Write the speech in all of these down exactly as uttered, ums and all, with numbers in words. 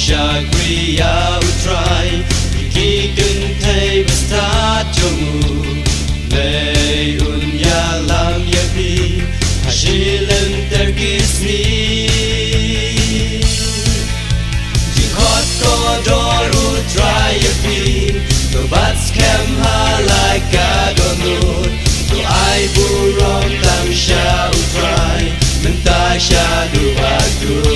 Shakri ïa U Trai, ki kynthei bastad jong u. Lei un ïalam ïa phi ha shilynter ki sngi. Jingkhot kordor U Trai ïa phi, to bat skhem ha la ka dohnud. To ai burom tang sha U Trai, mynta shaduh ba kut.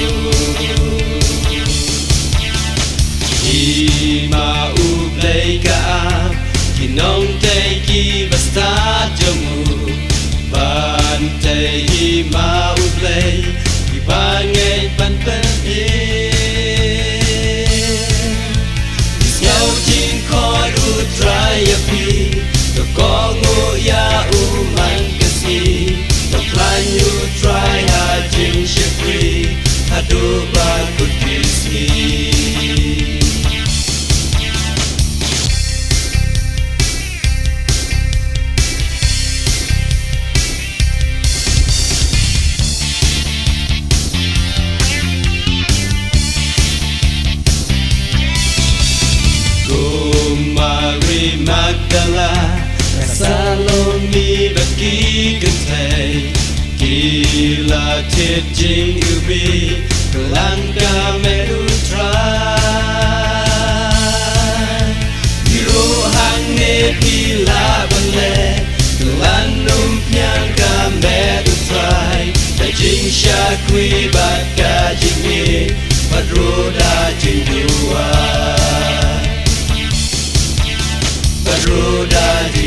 Hima U Blei ka ap ki nongtei ki bastad jong u. Ban tei hima U Blei, ki bangeit ban pynim. Ki sngew jingkhot U Trai ïa phi, to kohnguh ïa u man ka sngi. To khlaiñ U Trai ha jingshakri, haduh ba kut ki sngi. Kum Mari Magdala, ka Salome bad ki kynthei, ki la thied jingiwbih khlem ka met U Trai. Phi ruh hangne phi lah ban leh, khlem umphniang ka met U Trai. Da jingshakri bad ka jingïeit, bad ruh da jingduwai, bad ruh da jing